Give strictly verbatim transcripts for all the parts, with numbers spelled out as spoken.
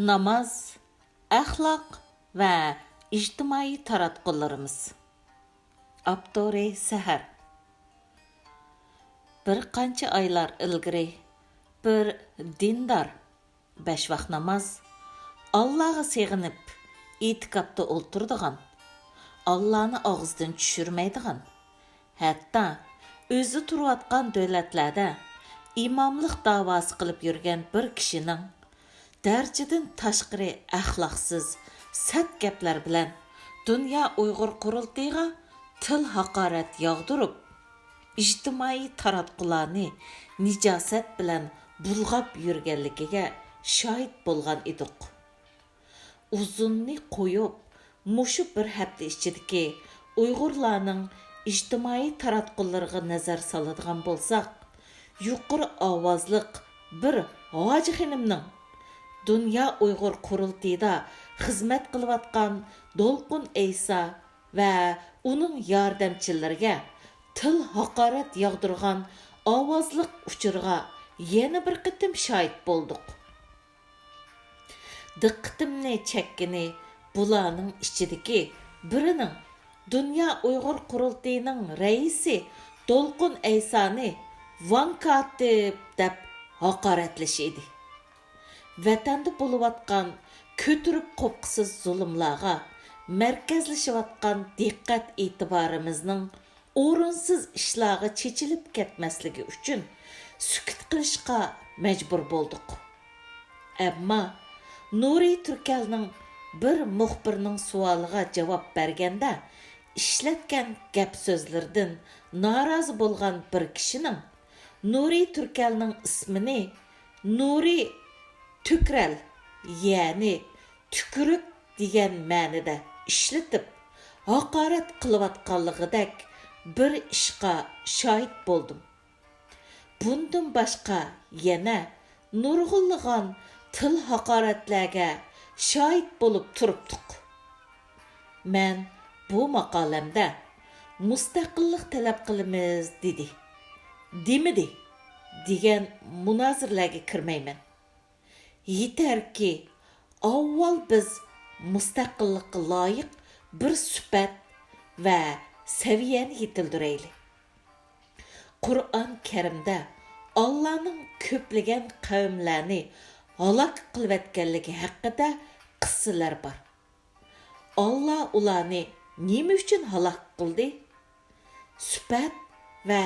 ناماز، ئەخلاق ۋە ئىجتىمائىي تاراتقۇلىرىمىز. ئاپتورى سەھەر. بىر قانچە ئايلار ئىلگىرى بىر دىندار، بەش ۋاق ناماز، ئاللاغا سېغىنىپ ئېتىكاپتا ئولتۇرىدىغان، ئاللانى ئاغزىدىن چۈشۈرمەيدىغان، ھەتتا ئۆزى تۇرۇۋاتقان دۆلەتلەردە ئىماملىق داۋاسى قىلىپ يۈرگەن بىر كىشىنىڭ دەرىجىدىن تاشقىرى ئەخلاقسىز، سەت گەپلەر بىلەن دۇنيا ئۇيغۇر قۇرۇلتىيىغا تىل ھاقارەت ياغدۇرۇپ، ئىجتىمائىي تاراتقۇلارنى نىجاسەت بىلەن بۇلغاپ يۈرگەنلىكىگە شاھىت بولغان ئىدۇق. ئۇزۇننى قويۇپ، مۇشۇ بىر ھەپتە ئىچىدىكى ئۇيغۇرلارنىڭ ئىجتىمائىي تاراتقۇلىرىغا نەزەر سالىدىغان بولساق، يۇقىرى ئاۋازلىق بىر ھاجى خېنىمنىڭ دۇنيا ئۇيغۇر قۇرۇلتىيىدا خىزمەت قىلىۋاتقان دولقۇن ئەيسا ۋە ئۇنىڭ ياردەمچىلىرىگە تىل ھاقارەت ياغدۇرغان ئاۋازلىق ئۇچۇرىغا يەنە بىر قېتىم شاھىت بولدۇق. دىققىتىمنى چەككىنى، بۇلارنىڭ ئىچىدىكى بىرىنىڭ دۇنيا ئۇيغۇر قۇرۇلتىيىنىڭ رەئىسى دولقۇن ئەيسانى ۋاڭ كاتىپ دەپ ھاقارەتلىشى ئىدى. ۋەتەندە بولۇۋاتقان كۆتۈرۈپ قوپقۇسىز زۇلۇملارغا مەركەزلىشىۋاتقان دىققەت ئېتىبارىمىزنىڭ ئورۇنسىز ئىشلارغا چېچىلىپ كەتمەسلىكى ئۈچۈن سۈكۈت قىلىشقا مەجبۇر بولدۇق. ئەمما نۇرى تۈركەلنىڭ بىر مۇخبىرنىڭ سوئالىغا جاۋاب بەرگەندە ئىشلەتكەن گەپ سۆزلىرىدىن نارازى بولغان بىر كىشىنىڭ نۇرى تۈركەلنىڭ ئىسمىنى نۇرى تۈكرەل، يەنى تۈكۈرۈك دېگەن مەنىدە ئىشلىتىپ، ھاقارەت قىلىۋاتقانلىقىدەك بىر ئىشقا شاھىت بولدۇم. بۇندىن باشقا يەنە نۇرغۇنلىغان تىل ھاقارەتلەرگە شاھىت بولۇپ تۇرۇپتۇق. مەن بۇ ماقالەمدە مۇستەقىللىق تەلەپ قىلىمىز دېدى، دېمىدى دېگەن مۇنازىرىلەرگە كىرمەيمەن. يېتەركى، ئاۋۋال بىز مۇستەقىللىققا لايىق بىر سۈپەت ۋە سەۋىيەنى يېتىلدۈرەيلى. قۇرئان كەرىمدە ئاللانىڭ كۆپلىگەن قەۋملەرنى ھالاك قىلىۋەتكەنلىكى ھەققىدە قىسسىلەر بار. ئاللا ئۇلارنى نېمە ئۈچۈن ھالاك قىلدى؟ سۈپەت ۋە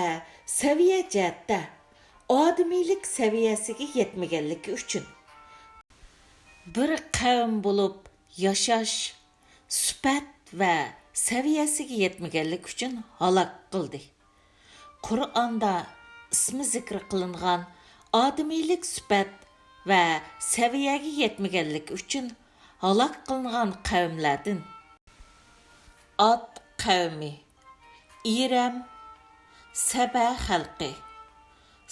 سەۋىيە جەھەتتە ئادىمىيلىك سەۋىيەسىگە يەتمىگەنلىكى ئۈچۈن. بىر قەۋم بولۇپ ياشاش سۈپەت ۋە سەۋىيەسىگە يەتمىگەنلىكى ئۈچۈن ھالاك قىلدى. قۇرئاندا ئىسمى زىكىر قىلىنغان ئادىمىيلىك سۈپەت ۋە سەۋىيەگە يەتمىگەنلىكى ئۈچۈن ھالاك قىلىنغان قەۋملەردىن ئاد قەۋمى، ئىرەم، سەبە خەلقى،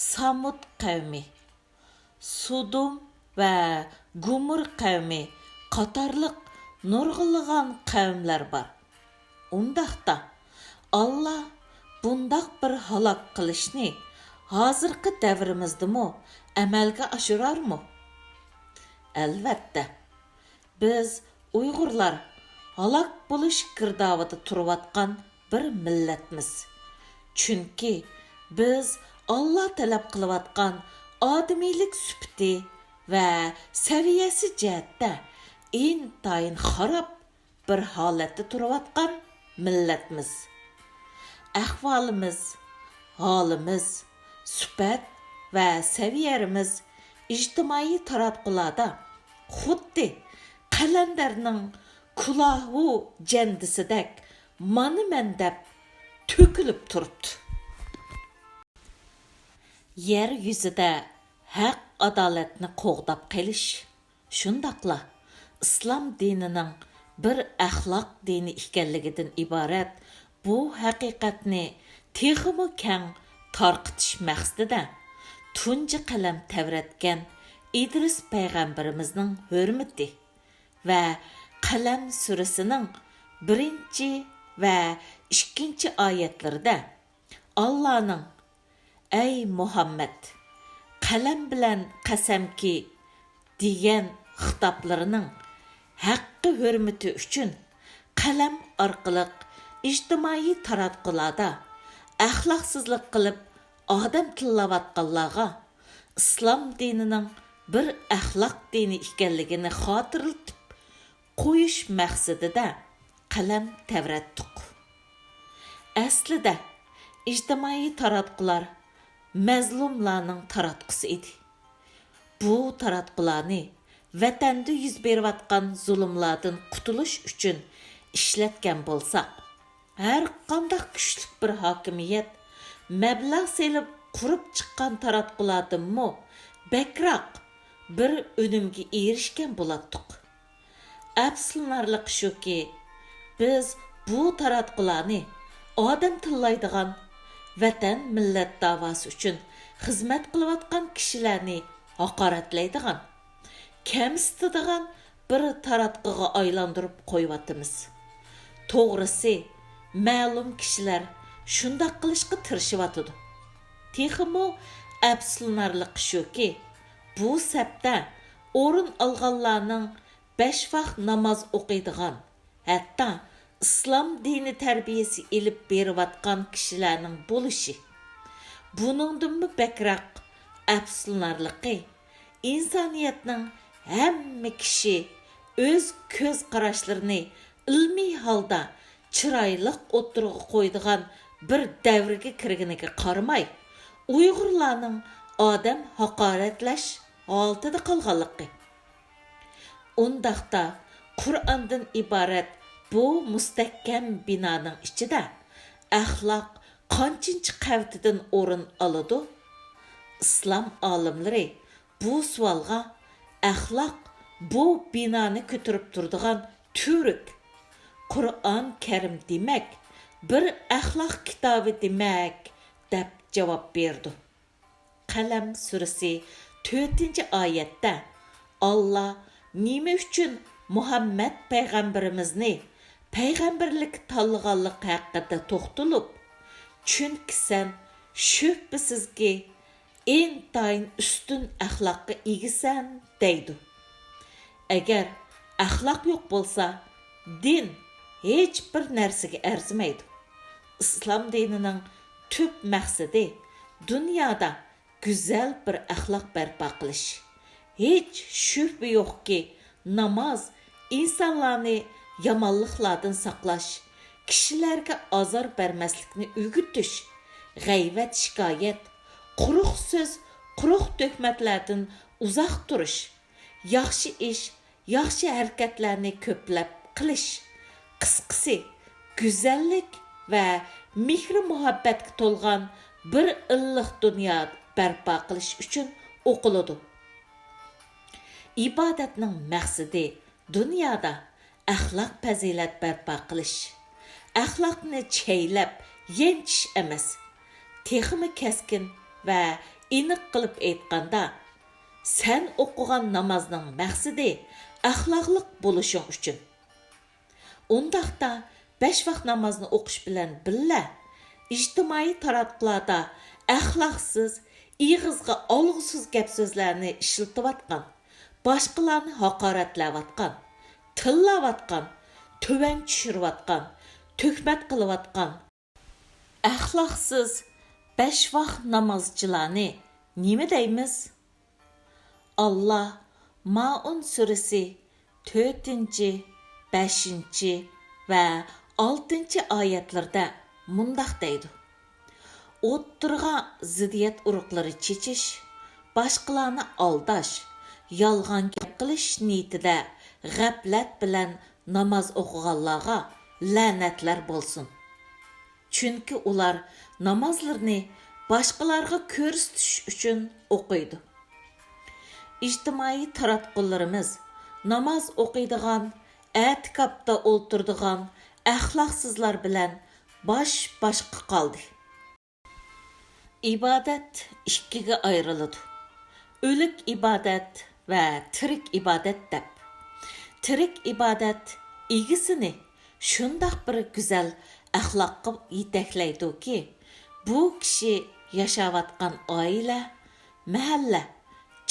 سامۇد قەۋمى، سودوم ۋە گومۇر قەۋمى قاتارلىق نۇرغۇنلىغان قەۋملەر بار. ئۇنداقتا، ئاللا بۇنداق بىر ھالاك قىلىشنى ھازىرقى دەۋرىمىزدىمۇ ئەمەلگە ئاشۇرارمۇ؟ ئەلۋەتتە، بىز ئۇيغۇرلار ھالاك بولۇش گىردابىدا تۇرۇۋاتقان بىر مىللەتمىز. چۈنكى بىز ئاللا تەلەپ قىلىۋاتقان ئادىمىيلىك سۈپىتى ۋە سەۋىيەسى جەھەتتە ئىنتايىن خاراب بىر ھالەتتە تۇرۇۋاتقان مىللەتمىز. ئەھۋالىمىز، ھالىمىز، سۈپەت ۋە سەۋىيەمىز ئىجتىمائىي تاراتقۇلاردا خۇددى قەلەندەرنىڭ كۇلاھۇ جەندىسىدەك مانا مەن دەپ تۆكۈلۈپ تۇرۇپتۇ. يەر يۈزىدە ھەق-ئادالەتنى قوغداپ قېلىش، شۇنداقلا ئىسلام دىنىنىڭ بىر ئەخلاق دىنى ئىكەنلىكىدىن ئىبارەت بۇ ھەقىقەتنى تېخىمۇ كەڭ تارقىتىش مەقسىتىدە تۇنجى قەلەم تەۋرەتكەن ئىدرىس پەيغەمبىرىمىزنىڭ ھۆرمىتى ۋە قەلەم سۈرىسىنىڭ بىرىنچى ۋە ئىككىنچى ئايەتلىرىدە ئاللانىڭ «ئەي مۇھەممەد، قەلەم بىلەن قەسەمكى» دېگەن خىتابلىرىنىڭ ھەققى ھۆرمىتى ئۈچۈن قەلەم ئارقىلىق ئىجتىمائىي تاراتقۇلاردا ئەخلاقسىزلىق قىلىپ ئادەم تىللاۋاتقانلارغا ئىسلام دىنىنىڭ بىر ئەخلاق دىنى ئىكەنلىكىنى خاتىرىلىتىپ قويۇش مەقسىتىدە قەلەم تەۋرەتتۇق. ئەسلىدە ئىجتىمائىي تاراتقۇلار مەزلۇملارنىڭ تاراتقۇسى ئىدى. بۇ تاراتقۇلارنى ۋەتەندە يۈز بېرىۋاتقان زۇلۇملاردىن قۇتۇلۇش ئۈچۈن ئىشلەتكەن بولساق، ھەرقانداق كۈچلۈك بىر ھاكىمىيەت مەبلەغ سېلىپ قۇرۇپ چىققان تاراتقۇلاردىنمۇ بەكرەك بىر ئۈنۈمگە ئېرىشكەن بولاتتۇق. ئەپسۇسلىنارلىقى شۇكى، بىز بۇ تاراتقۇلارنى ئادەم تىللايدىغان، ۋەتەن، مىللەت داۋاسى ئۈچۈن خىزمەت قىلىۋاتقان كىشىلەرنى ھاقارەتلەيدىغان، كەمسىتىدىغان بىر تاراتقۇغا ئايلاندۇرۇپ قويۇۋاتىمىز. توغرىسى، مەلۇم كىشىلەر شۇنداق قىلىشقا تىرىشىۋاتىدۇ. تېخىمۇ ئەپسۇسلىنارلىقى شۇكى، بۇ سەپتە ئورۇن ئالغانلارنىڭ بەش ۋاق ناماز ئوقۇيدىغان، ھەتتا ئىسلام دىنى تەربىيەسى ئېلىپ بېرىۋاتقان كىشىلەرنىڭ بولۇشى. بۇنىڭدىنمۇ بەكرەك ئەپسۇسلىنارلىقى، ئىنسانىيەتنىڭ ھەممە كىشى ئۆز كۆز قاراشلىرىنى ئىلمىي ھالدا چىرايلىق ئوتتۇرىغا قويىدىغان بىر دەۋرگە كىرگىنىگە قارىماي، ئۇيغۇرلارنىڭ ئادەم ھاقارەتلەش ھالىتىدە قالغانلىقى. ئۇنداقتا، قۇرئاندىن ئىبارەت بۇ مۇستەھكەم بىنانىڭ ئىچىدە ئەخلاق قانچىنچى قەۋىتىدىن ئورۇن ئالىدۇ؟ ئىسلام ئالىملىرى بۇ سوئالغا ئەخلاق بۇ بىنانى كۆتۈرۈپ تۇرىدىغان تۈۋرۈك، قۇرئان كەرىم دېمەك، بىر ئەخلاق كىتابى دېمەك، دەپ جاۋاب بېرىدۇ. قەلەم سۈرىسى تۆتىنچى ئايەتتە ئاللا نېمە ئۈچۈن مۇھەممەد پەيغەمبىرىمىزنى پەيغەمبەرلىككە تاللىغانلىقى ھەققىدە توختىلىپ، چۈنكى سەن شۈبھىسىزكى ئىنتايىن ئۈستۈن ئەخلاققا ئىگىسەن، دەيدۇ. ئەگەر ئەخلاق يوق بولسا، دىن ھېچبىر نەرسىگە ئەرزىمەيدۇ. ئىسلام دىنىنىڭ تۈپ مەقسىتى دۇنيادا گۈزەل بىر ئەخلاق بەرپا قىلىش. ھېچ شۈبھە يوقكى، ناماز ئىنسانلارنى يامانلىقلاردىن ساقلاش، كىشىلەرگە ئازار بەرمەسلىكنى ئۆگىتىش، غەيۋەت-شىكايەت، قۇرۇق سۆز، قۇرۇق تۆھمەتلەردىن ئۇزاق تۇرۇش، ياخشى ئىش، ياخشى ھەرىكەتلەرنى كۆپلەپ قىلىش، قىسقىسى، گۈزەللىك ۋە مېھرى-مۇھەببەتكە تولغان بىر ئىللىق دۇنيا بەرپا قىلىش ئۈچۈن ئوقۇلىدۇ. ئىبادەتنىڭ مەقسىتى دۇنيادا ئەخلاق-پەزىلەت بەرپا قىلىش، ئەخلاقنى چەيلەپ يەنچۈش ئەمەس، تېخىمۇ كەسكىن ۋە ئېنىق قىلىپ ئېيتقاندا، سەن ئوقۇغان نامازنىڭ مەقسىتى ئەخلاقلىق بولۇشۇڭ ئۈچۈن. ئۇنداقتا، بەش ۋاق نامازنى ئوقۇش بىلەن بىللە، ئىجتىمائىي تاراتقۇلاردا ئەخلاقسىز، ئېغىزغا ئالغۇسىز گەپ-سۆزلەرنى ئىشلىتىۋاتقان، باشقىلارنى ھاقارەتلەۋاتقان، تىللاۋاتقان، تۆۋەن چۈشۈرۈۋاتقان، تۆھمەت قىلىۋاتقان، ئەخلاقسىز بەش ۋاق نامازچىلارنى نېمە دەيمىز؟ ئاللا مائۇن سۈرىسى تۆتىنچى، بەشىنچى ۋە ئالتىنچى ئايەتلىرىدە مۇنداق دەيدۇ: ئوتتۇرىغا زىددىيەت ئۇرۇقلىرى چېچىش، باشقىلارنى ئالداش، يالغان گەپ قىلىش نىيىتىدە غەپلەت بىلەن ناماز ئوقۇغانلارغا لەنەتلەر بولسۇن. چۈنكى ئۇلار نامازلىرىنى باشقىلارغا كۆرسىتىش ئۈچۈن ئوقۇيدۇ. ئىجتىمائىي تاراتقۇلىرىمىز ناماز ئوقۇيدىغان، ئەتىكاپتا ئولتۇرىدىغان ئەخلاقسىزلار بىلەن باش-باشقا قالدى. ئىبادەت ئىككىگە ئايرىلىدۇ: ئۆلۈك ئىبادەت ۋە تىرىك ئىبادەت دەپ. تىرىك ئىبادەت ئىگىسىنى شۇنداق بىر گۈزەل ئەخلاققا يېتەكلەيدۇكى، بۇ كىشى ياشاۋاتقان ئائىلە، مەھەللە،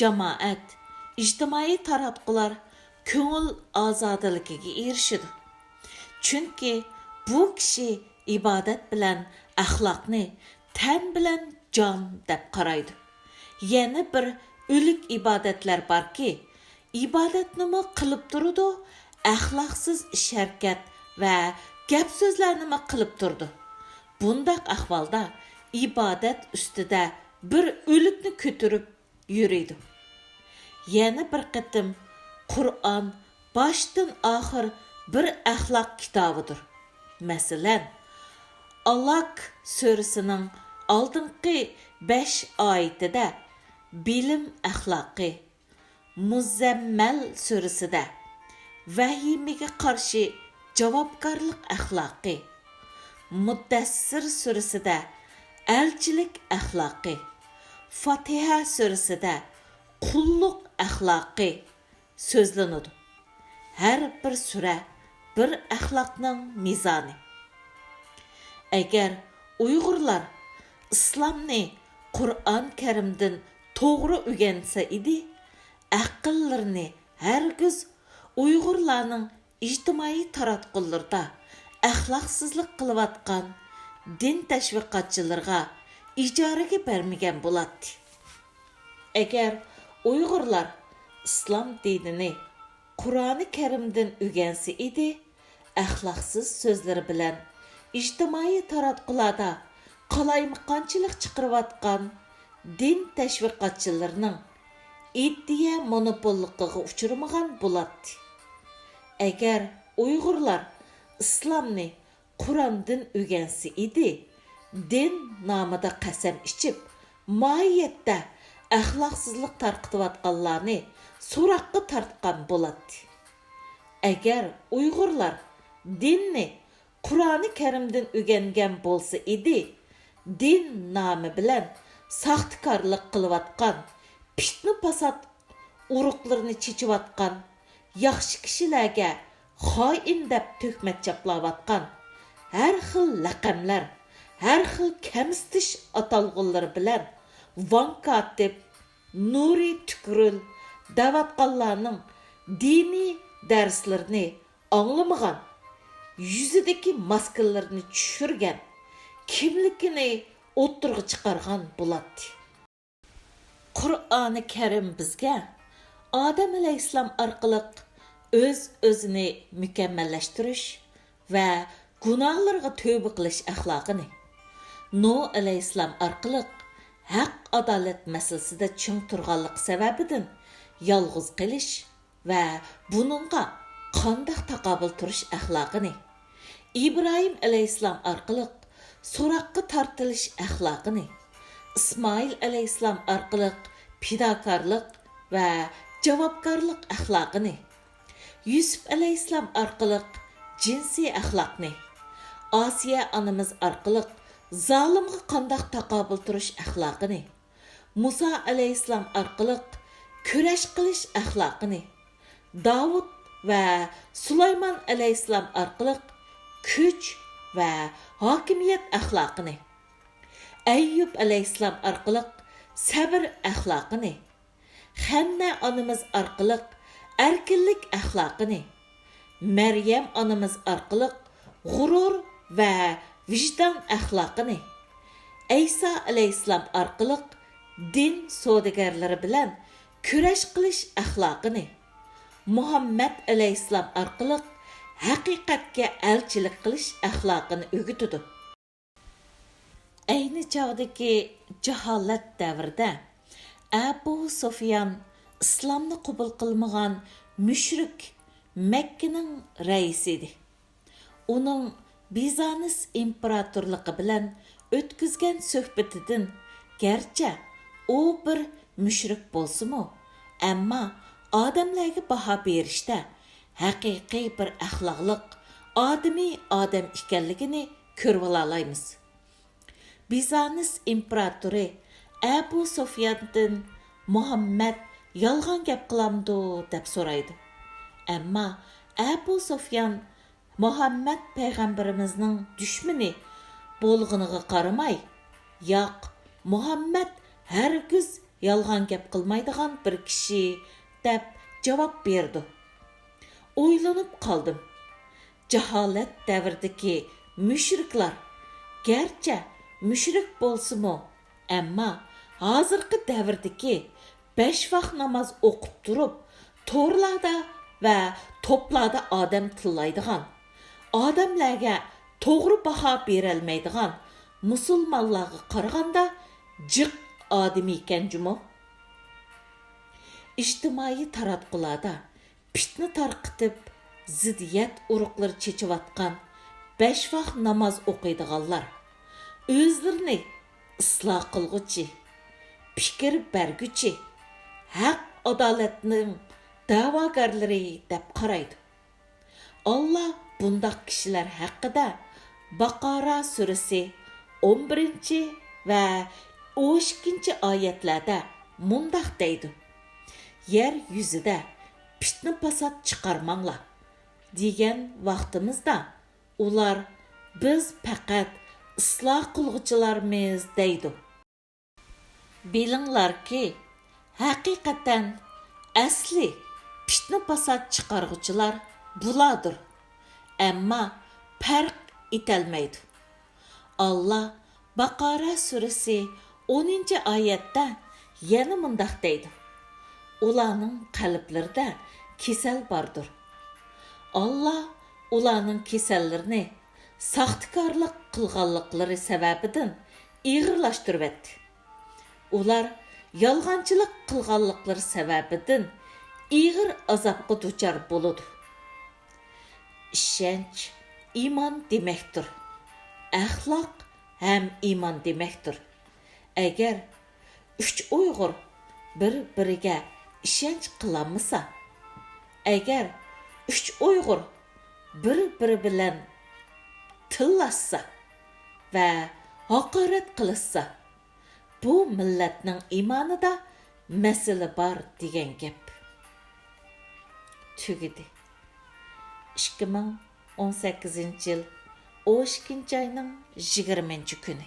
جامائەت، ئىجتىمائىي تاراتقۇلار كۆڭۈل ئازادىلىكىگە ئېرىشىدۇ. چۈنكى بۇ كىشى ئىبادەت بىلەن ئەخلاقنى تەن بىلەن جان دەپ قارايدۇ. يەنە بىر ئۆلۈك ئىبادەتلەر باركى، ئىبادەتنىمۇ قىلىپ تۇرىدۇ، ئەخلاقسىز ئىش-ھەرىكەت ۋە گەپ-سۆزلەرنىمۇ قىلىپ تۇرىدۇ. بۇنداق ئەھۋالدا ئىبادەت ئۈستىدە بىر ئۆلۈكنى كۆتۈرۈپ يۈرىدۇ. يەنە بىر قېتىم، قۇرئان باشتىن ئاخىر بىر ئەخلاق كىتابىدۇر. مەسىلەن، ئالاك سۈرىسىنىڭ ئالدىنقى بەش ئايىتىدە بىلىم ئەخلاقى، مۇزەممەل سۈرىسىدە ۋەھىمىگە قارشى جاۋابكارلىق ئەخلاقى، مۇددەسسىر سۈرىسىدە ئەلچىلىك ئەخلاقى، فاتىھە سۈرىسىدە قۇللۇق ئەخلاقى سۆزلىنىدۇ. ھەر بىر سۈرە بىر ئەخلاقنىڭ مىزانى. ئەگەر ئۇيغۇرلار ئىسلامنى قۇرئان كەرىمدىن توغرا ئۆگەنسە ئىدى، ئەقىللىرىنى ھەرگىز ئۇيغۇرلارنىڭ ئىجتىمائىي تاراتقۇلىرىدا ئەخلاقسىزلىق قىلىۋاتقان دىن تەشۋىقاتچىلىرىغا ئىجارىگە بەرمىگەن بولاتتى. ئەگەر ئۇيغۇرلار ئىسلام دىنىنى قۇرئانى كەرىمدىن ئۆگەنسە ئىدى، ئەخلاقسىز سۆزلىرى بىلەن ئىجتىمائىي تاراتقۇلاردا قالايمىقانچىلىق چىقىرىۋاتقان دىن تەشۋىقاتچىلىرىنىڭ ئىدىيە مونوپوللۇقىغا ئۇچرىمىغان بولاتتى. ئەگەر ئۇيغۇرلار ئىسلامنى قۇرئاندىن ئۆگەنسە ئىدى، دىن نامىدا قەسەم ئىچىپ، ماھىيەتتە ئەخلاقسىزلىق تارقىتىۋاتقانلارنى سوراققا تارتقان بولاتتى. ئەگەر ئۇيغۇرلار دىننى قۇرئانى كەرىمدىن ئۆگەنگەن بولسا ئىدى، دىن نامى بىلەن ساختىكارلىق قىلىۋاتقان، پىتنە-پاسات ئۇرۇقلىرىنى چېچىۋاتقان، ياخشى كىشىلەرگە خائىن دەپ تۆھمەت چاپلاۋاتقان، ھەر خىل لەقەملەر، ھەر خىل كەمسىتىش ئاتالغۇلىرى بىلەن ۋاڭ كاتىپ، نۇرى تۈكرۈل دەۋاتقانلارنىڭ دىنىي دەرسلىرىنى ئاڭلىمىغان، يۈزىدىكى ماسكىلىرىنى چۈشۈرگەن، كىملىكىنى ئوتتۇرىغا چىقارغان بولاتتى. قۇرئانى كەرىم بىزگە ئادەم ئەلەيھىسسالام ئارقىلىق ئۆز-ئۆزىنى مۇكەممەللەشتۈرۈش ۋە گۇناھلىرىغا تۆبە قىلىش ئەخلاقىنى، نۇھ ئەلەيھىسسالام ئارقىلىق ھەق-ئادالەت مەسىلىسىدە چىڭ تۇرغانلىقى سەۋەبىدىن يالغۇز قېلىش ۋە بۇنىڭغا قانداق تاقابىل تۇرۇش ئەخلاقىنى، ئىبراھىم ئەلەيھىسسالام ئارقىلىق سوراققا تارتىلىش ئەخلاقىنى، ئىسمائىل ئەلەيھىسسالام ئارقىلىق پىداكارلىق ۋە جاۋابكارلىق ئەخلاقىنى، يۈسۈپ ئەلەيھىسسالام ئارقىلىق جىنسىي ئەخلاقنى، ئاسىيە ئانىمىز ئارقىلىق زالىمغا قانداق تاقابىل تۇرۇش ئەخلاقىنى، مۇسا ئەلەيھىسسالام ئارقىلىق كۈرەش قىلىش ئەخلاقىنى، داۋۇت ۋە سۇلايمان ئەلەيھىسسالام ئارقىلىق كۈچ ۋە ھاكىمىيەت ئەخلاقىنى، ئەييۇب ئەلەيھىسسالام ئارقىلىق سەبر ئەخلاقىنى، خەننە ئانىمىز ئارقىلىق ئەركىنلىك ئەخلاقىنى، مەريەم ئانىمىز ئارقىلىق غۇرۇر ۋە ۋىجدان ئەخلاقىنى، ئەيسا ئەلەيھىسسالام ئارقىلىق دىن سودىگەرلىرى بىلەن كۈرەش قىلىش ئەخلاقىنى، مۇھەممەد ئەلەيھىسسالام ئارقىلىق ھەقىقەتكە ئەلچىلىك قىلىش ئەخلاقىنى ئۆگىتىدۇ. ئەينى چاغدىكى جاھالەت دەۋرىدە ئەبۇ سۇفيان ئىسلامنى قوبۇل قىلمىغان مۈشرىك مەككىنىڭ رەئىسى ئىدى. ئۇنىڭ بىزانس ئىمپېراتورلۇقى بىلەن ئۆتكۈزگەن سۆھبىتىدىن، گەرچە ئۇ بىر مۈشرىك بولسىمۇ، ئەمما ئادەملەرگە باھا بېرىشتە ھەقىقىي بىر ئەخلاقلىق، ئادىمىي ئادەم ئىكەنلىكىنى كۆرۈۋالالايمىز. بىزانس ئىمپېراتورى ئەبۇ سۇفياندىن مۇھەممەد يالغان گەپ قىلامدۇ دەپ سورايدۇ. ئەمما ئەبۇ سۇفيان مۇھەممەد پەيغەمبىرىمىزنىڭ دۈشمىنى بولغىنىغا قارىماي، ياق، مۇھەممەد ھەرگىز يالغان گەپ قىلمايدىغان بىر كىشى دەپ جاۋاب بېرىدۇ. ئويلىنىپ قالدىم. جاھالەت دەۋرىدىكى مۈشرىكلار گەرچە مۈشرىك بولسىمۇ، ئەمما ھازىرقى دەۋردىكى بەش ۋاق ناماز ئوقۇپ تۇرۇپ، تورلاردا ۋە توپلاردا ئادەم تىللايدىغان، ئادەملەرگە توغرا باھا بېرەلمەيدىغان مۇسۇلمانلارغا قارىغاندا جىق ئادىمىكەن جۇمۇ. ئىجتىمائىي تاراتقۇلاردا پىتنە تارقىتىپ، زىددىيەت ئۇرۇقلىرى چېچىۋاتقان بەش ۋاق ناماز ئوقۇيدىغانلار، ئۆزلىرىنى ئىسلاھ قىلغۇچى، پىكىر بەرگۈچى، ھەق-ئادالەتنىڭ دەۋاگەرلىرى دەپ قارايدۇ. ئاللا بۇنداق كىشىلەر ھەققىدە باقارا سۈرىسى ئون بىرىنچى ۋە ئون ئىككىنچى ئايەتلەردە مۇنداق دەيدۇ: «يەر يۈزىدە پىتنە-پاسات چىقارماڭلار» دېگەن ۋاقتىمىزدا، ئۇلار: «بىز پەقەت ئىسلاھ قىلغۇچىلارمىز» دەيدۇ. بىلىڭلاركى، ھەقىقەتەن ئەسلى پىتنە-پاسات چىقارغۇچىلار بۇلاردۇر، ئەمما پەرق ئېتەلمەيدۇ. ئاللا باقارا سۈرىسى ئونىنچى ئايەتتە يەنە مۇنداق دەيدۇ: «ئۇلارنىڭ قەلبلىرىدە كېسەل باردۇر. ئاللا ئۇلارنىڭ كېسەللىرىنى ساختىكارلىق قىلغانلىقلىرى سەۋەبىدىن ئېغىرلاشتۇرۇۋەتتى. ئۇلار يالغانچىلىق قىلغانلىقلىرى سەۋەبىدىن ئېغىر ئازابقا دۇچار بولىدۇ.» ئىشەنچ ئىمان دېمەكتۇر. ئەخلاق ھەم ئىمان دېمەكتۇر. ئەگەر ئۈچ ئۇيغۇر بىر-بىرىگە ئىشەنچ قىلالمىسا، ئەگەر ئۈچ ئۇيغۇر بىر-بىرى بىلەن تىللاشسا ۋە ھاقارەت قىلىشسا، بۇ مىللەتنىڭ ئىمانىدا مەسىلە بار دېگەن گەپ. تۈگىدى. ئىككى مىڭ ئون سەككىزىنچى يىل ئون ئىككىنچى ئاينىڭ يىگىرمىنچى كۈنى.